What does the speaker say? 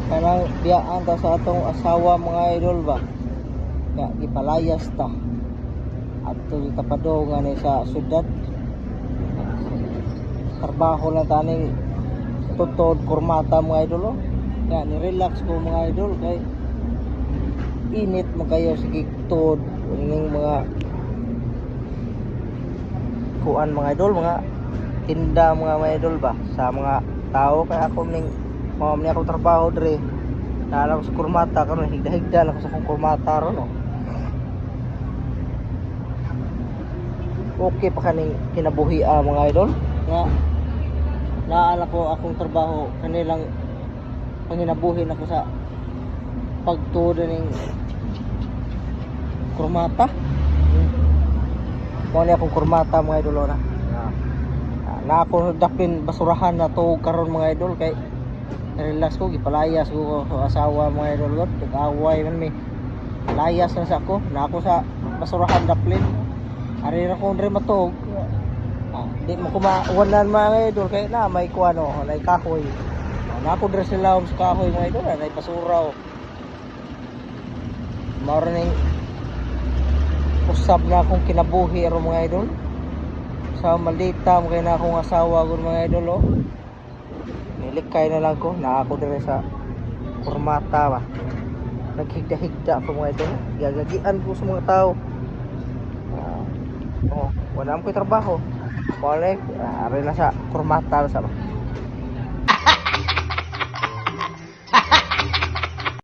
Kanang biyaan ta sa atong asawa, mga idol ba. Nga gipalayas ta. Adto sa tapadong nga ni sa syudad. Trabaho lang taning tutod kurmata, mga idol, oh. Nga ni relax ko, mga idol, kay init mo kayo, sige tuod ning mga kuan, mga idol, mga tinda, mga idol ba sa mga tao, kay ako ning mao ni akong trabaho dre. Naa ko sa kurmata karon, higda-higda lang ako sa akong kurmata ron, oh. Okay pa kaning kinabuhi, ah, mga idol, nga naala ko akong trabaho kanilang panginabuhi nako sa pagtuod ning kurmata. Mao ni akong kurmata, mga idol, oh, na. Ah, na ako dapin basurahan na to karon, mga idol, kay relax ko, gipalayas ko sa asawa, mga idol god, nag-away man mi. Layas na sa ako, na ako sa basurahan daplin. Ari ra ko dre matuog. Ah, di mo ko mawanan, mga idol, kay na may kuano, nay kahoy. Ah, na ako dre sa lawom sa kahoy, mga idol, na basura, oh. Mao ra ning usab na akong kinabuhi aron, mga idol. Sa malita mo kay na akong asawa gun, mga idol, oh. Nilikay na lang ko, na ako dire sa kurmata ba. Naghigda-higda ako, mga idol. Gagagian ko sa mga tao. Ah, oh, wala mo ko'y trabaho. Wala, ari na sa kurmata sa ba.